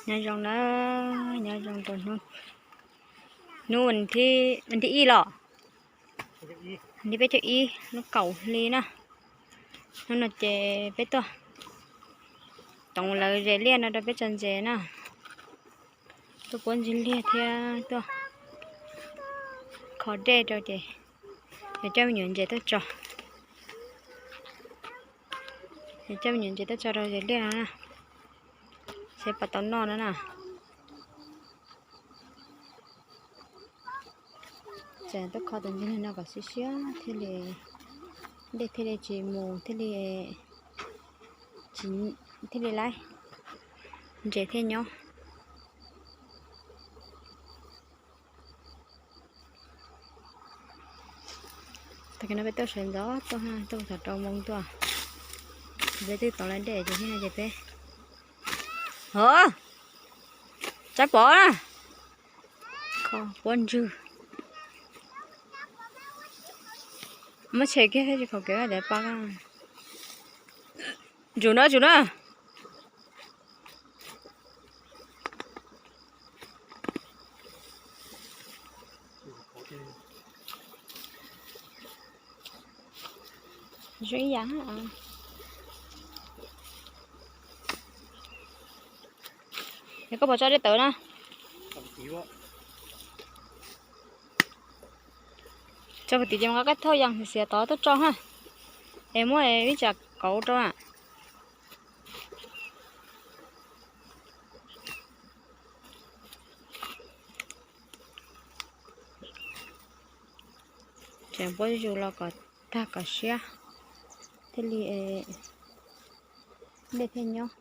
Nyob zoo na, nyob zoo rau hnub, hnub vas thib ib los, vas thib peb caug ib lub kaum hli na. Hnub no ces peb tuaj toov lawv zes liaj no rau peb tso ntses na. Tuaj puab ntsis liaj thiab tuaj kho dej rau ces yog coj me nyuam ntses tuaj tso, yog coj me nyuam ntses tuaj tso rau zes liaj no na, seb puas tau noj no na. Ces tuaj kho tus ntses no kom siav siav thiaj li, dej thiaj li tsis mus thiaj li, thiaj li laib, ntses thiaj nyob. Tag kis no peb tuaj sawv ntxov tuaj, tuaj thaum rau moo tuaj, peb twb toov lawv dej ces thiab no ces peb, hov, tsab pov na, kho puab ntswg. Muab tshem kiag thiab tsis khaum kev vaj dev pa. Tsum na, tsum na. Zoo ib yam. Yog koj puas tso dej tawm na? Tso puag tim ces mas koj thauj yees xiav tod tuaj tso ha. Es muab vij tsam kauv rau na. Tseem puab zus los kom tag kom siab thiaj li dej thiaj nyob.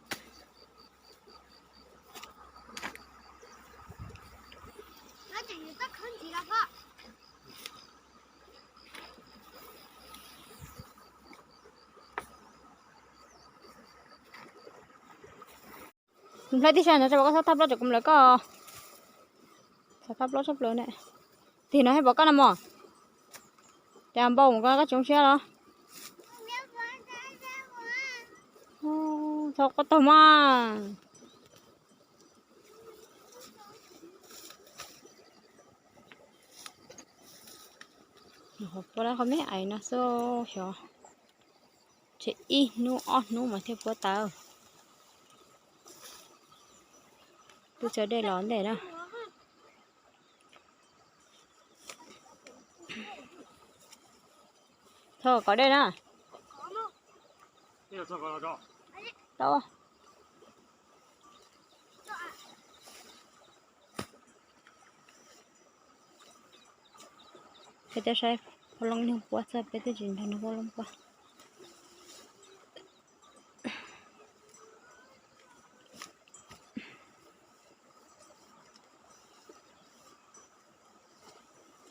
Nplhaib tib sab no tso pom koj txhob thab plaub tseem kuv lawv koj. Txhob thab plaub tshaj plaws ne. Tig no thiaj pom koj na mog. Cas npau mus koj tsis zoo siab los? Txhob quaj taug mas. Puab lawv qhov me ais no xwb xyov. Tseg ib hnub ob hnub mas thiaj puab tawv. Twb tso dej los ntej na. Txhob kom dej na. Tau. Peb tuaj saib pab loob nyuag puab xwb, peb twb tsis nrog nws pab loob puab.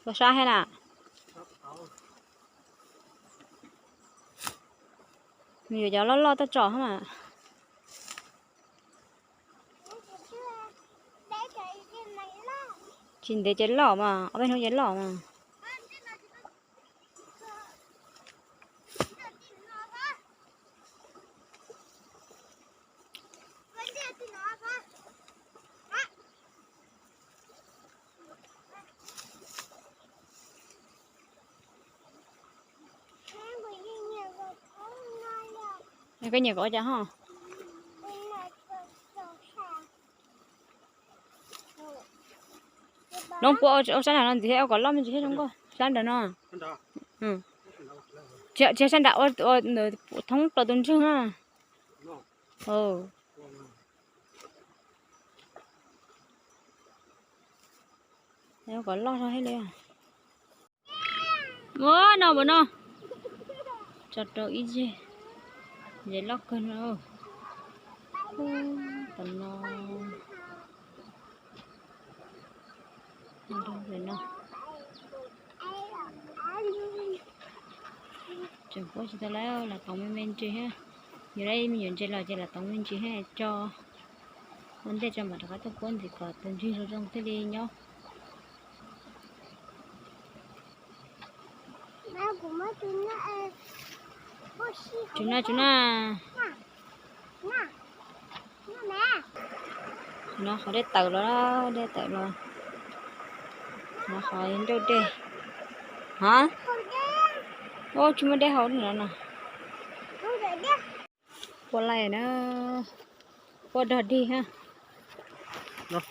Puas sab thiab na? Nws yuav cov loj loj tuaj tso mas. Tsis ntev ces loj mas, ob peb hnub ces loj mas. Koj nyiam kom ua cas ho? Loob puab ua sab nram no ntxiv thiab, ua kom loj me ntsis thiab zoo nkauj sab nram no. Tsis sab nram, ua thoob plaws tus ntswg na. Ua kom loj zog thiab li. Ua no npaum no, tso rau ib zeg, ntses loj kawg no. Tam no no. Tseem puab tsis tau lawm, lam toov me me ntsis thiab. Yus lawv me nyuam ntses los ces lam toov me ntsis thiab tso ua ntej tso mam rov qab tuaj puab ntxiv kom tus ntswg zoo zoo thiaj li nyob. Tsum na, tsum na. No qhov dej tawm los, dej tawm los. No qhov ncauj dej. Hov, tsis muaj dej haus no no. Puab laij na, puab dog dig ha. Maj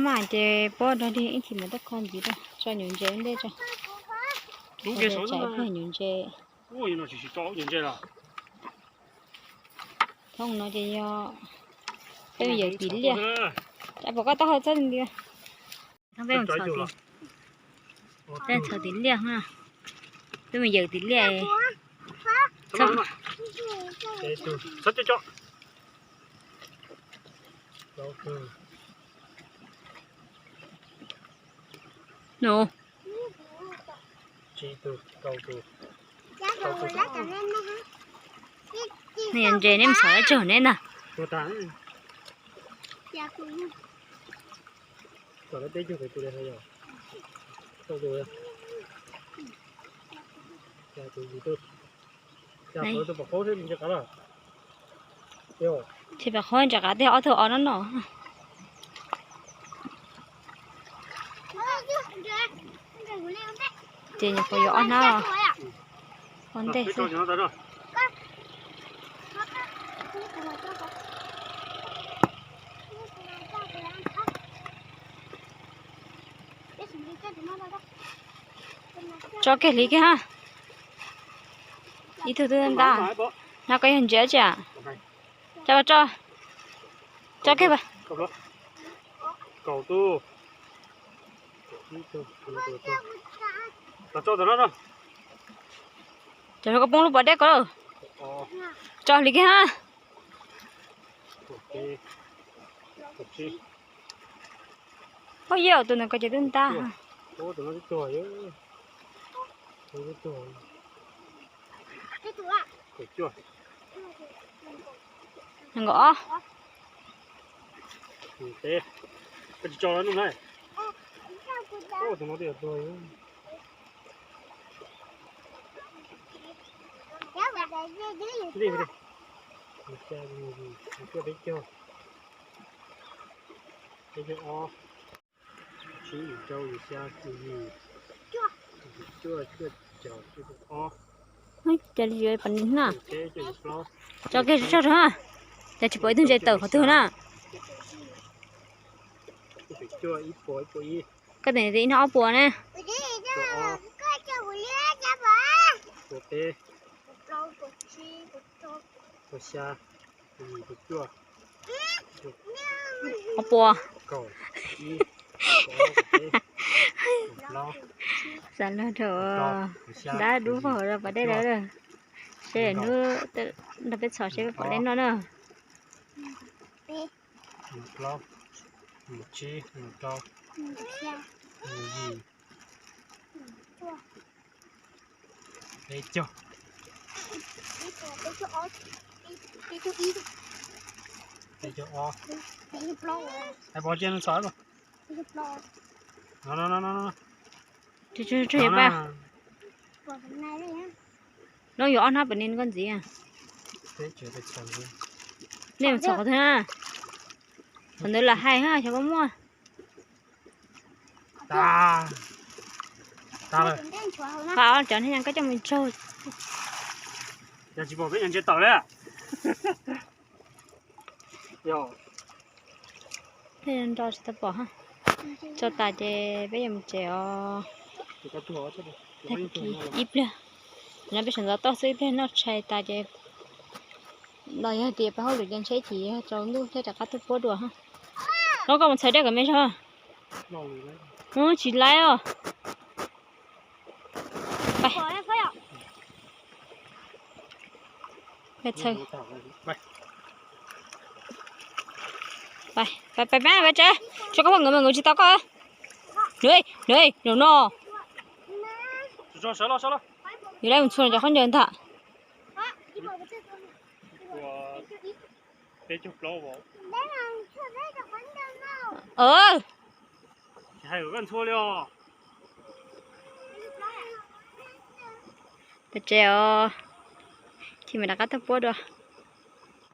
maj ces puab dog dig ib chim mam tuaj kho ntxiv rau tso nyuam ntses ua ntej tso. Tsam ib pliag nyuam ntses. Thoob no ces yog peb mus yawm tim liaj. Cas pom koj taub hau txob nti. Thoob peb mus txhos tim liaj na. Peb mus yawm tim liaj. Nws yog ntses neb mus xauj dab tsi neb na. Tsis pom qhov ntsis qab tiag ob tug o no no. Ces nyuam qhuav yuav ob hnab os. Ua ntej xwb. Tso kiag hliv kiag ha. Ib tug twb ntab. Nab koj yog ntses tsi? Tso, tso kiag. Cov koj poob lub pas dej ko. Tso hliv kiag ha. Ub, yog tus ntawd ko ces twb ntab. Nees nkaum ob. Peb caug, peb caug ob, peb caug, peb caug cuaj, peb caug cuaj, peb caug ob. Ub, cas li yuav pom nis na. Tso kiag soj rau na. Cas tsis pom ib tug ntses tawm qhov twg na. Koj tes ib hnab ob puas na. Ob puas. Xav luag rau dab dub vog rau pas dej lawm. Seb hnub nrog peb txhom seb peb puas dej noj na. Peb caug, peb caug ob, hais pov cia nws txhom. Tsuag tsuag ib pab. Noob yuav ob hnab pem nis koj ntxiv. Nej mus txhom qhov twg na? Qhov ntawd lam hais ha xyov koj muaj. Qhov cov neeg koj coj mus tsaug. Yog tsis pom peb yuav ntsia tawm li. Peb nrau tsis tau pom. Tso tas ces peb yuav mus tsev os. Tag kis ib pliag, no peb sawv ntxov toj xwb, ib pliag noj tshais tas ces los yog tias peb hauj lwm ces ntshe ces yog tsaus ntuj thiaj rov qab tuaj puab dua. Los koj mus txhawb dej kom me zog. Tsis laib os. Pab pab pab tsev, tso koj poj nkawd mas nkawd tsis tau koj. Nws, nws, nws no. Yus laib mus txhua cov khaub ncaws ntag. Peb tsev os, ces mam rov qab tuaj puab dua.